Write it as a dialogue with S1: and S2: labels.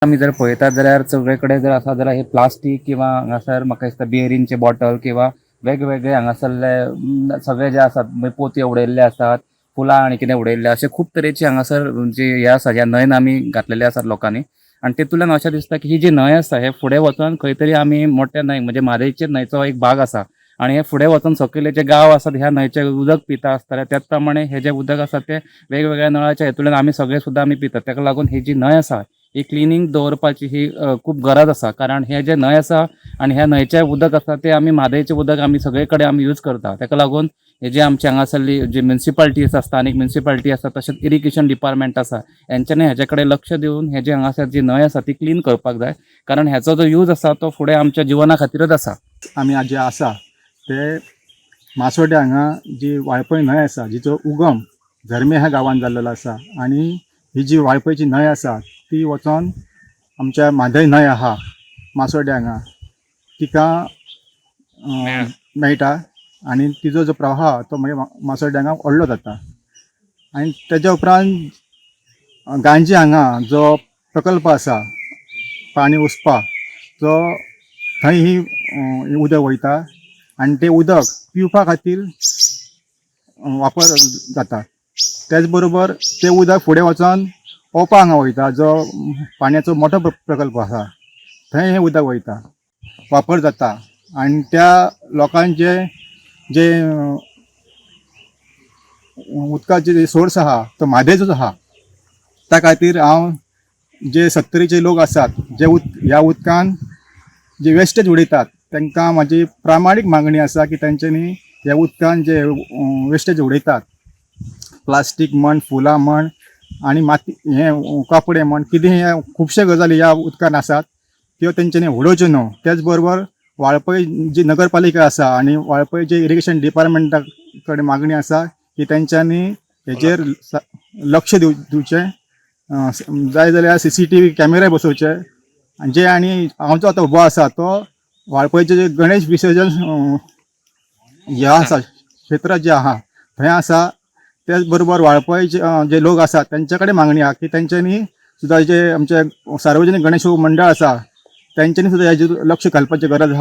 S1: आमी जर पळयतात जाल्यार सगळे कडेन जर आसा जाल्यार हे प्लास्टीक किंवा हांगासर म्हाका दिसता बियरींचे बॉटल किंवा वेगवेगळे हांगासरले सगळे जे आसात म्हणजे पोतये उडयल्ले आसात, फुलां आनी कितें उडयल्ले, अशे खूब तरेचे हांगासर जे हे आसा, ह्या न्हंयन आमी घातलेले आसात लोकांनी. आनी तेतूंतल्यान अशें दिसता की ही जी न्हंय आसा हे फुडें वचोन खंय तरी आमी मोठ्या न्हंय म्हणजे म्हादयचे न्हंयचो एक भाग आसा आनी हे फुडें वचोन सकयले जे गांव आसात ह्या न्हंयचें उदक पिता आसतले. त्याच प्रमाणे हे जे उदक आसा ते वेगवेगळ्या नळाच्या हेतूंतल्यान आमी सगळे सुद्दां आमी पितात. ताका लागून ही जी न्हंय आसा ही क्लिनींग दवरपाची ही खूब गरज आसा, कारण हे जे न्हंय आसा आनी ह्या न्हंयचें उदक आसा ते आमी म्हादयचें उदक आमी सगळे कडेन आमी यूज करता. ताका लागून हे जे आमचे हांगासरली जे म्युनिसिपालिटीज आसा, स्थानीक म्युनिसिपालिटी आसा, तशेंच इरिगेशन डिपार्टमेंट आसा, हेंच्यांनी हेजे कडेन लक्ष दिवन हे जे हांगासर जी न्हंय आसा ती क्लीन करपाक जाय, कारण हेचो जो यूज आसा तो फुडें आमच्या जिवना खातीरच आसा.
S2: आमी आज जे आसा ते मासोड्या हांगा जी वाळपय न्हंय आसा, जिचो उगम झरमे ह्या गांवांत जाल्लेलो आसा आनी ही जी वाळपयची न्हंय आसा ती वचोन आमच्या म्हादय न्हंय आहा मासोड्या हांगा तिका मेळटा आनी तिजो जो प्रवाह आहा तो मागीर मासोड्या हांगा व्हडलो जाता. आनी तेज्या उपरांत गांजे हांगा जो प्रकल्प आसा पाणी उसपा जो, थंय ही उदक वयता आनी तें उदक पिवपा खातीर वापर जाता. त्याच बरोबर तें उदक फुडें वचोन ओपा हांगा वयता, जो पाणयाचो मोठो प्रकल्प आसा, थंय हें उदक वयता, वापर जाता. आनी त्या लोकांचे जे उदकाचे जे सोर्स आहा तो म्हादयचोच आहा. त्या खातीर हांव जे सत्तरीचे लोक आसात जे ह्या उदकान जे वेस्टेज उडयतात तांकां म्हाजी प्रामाणीक मागणी आसा की तांच्यांनी ह्या उदकान जे वेस्टेज उडयतात, प्लास्टीक म्हण, फुलां म्हण आनी माती हे कपडे म्हण, कितें हे खुबशे गजाली ह्या उदकान आसात त्यो तेंच्यांनी उडोवच्यो न्हू. त्याच बरोबर वाळपय जी नगरपालिका आसा आनी वाळपय जे इरिगेशन डिपार्टमेंटा कडेन मागणी आसा की तेंच्यांनी हेजेर लक्ष दिवचें, जाय जाल्यार सीसीटीव्ही कॅमेरा बसोवचे. आनी जे आनी हांव जो आतां उबो आसा तो वाळपयचे जे गणेश विसर्जन हें आसा क्षेत्र जें आहा थंय आसा. त्याच बरोबर वाळपय जे लोक आसात तेंच्या कडेन मागणी आहा की तेंच्यांनी सुद्दां जे आमचे सार्वजनीक गणेश मंडळ आसा तेंच्यांनी सुद्दां हेजेर लक्ष घालपाची गरज आहा.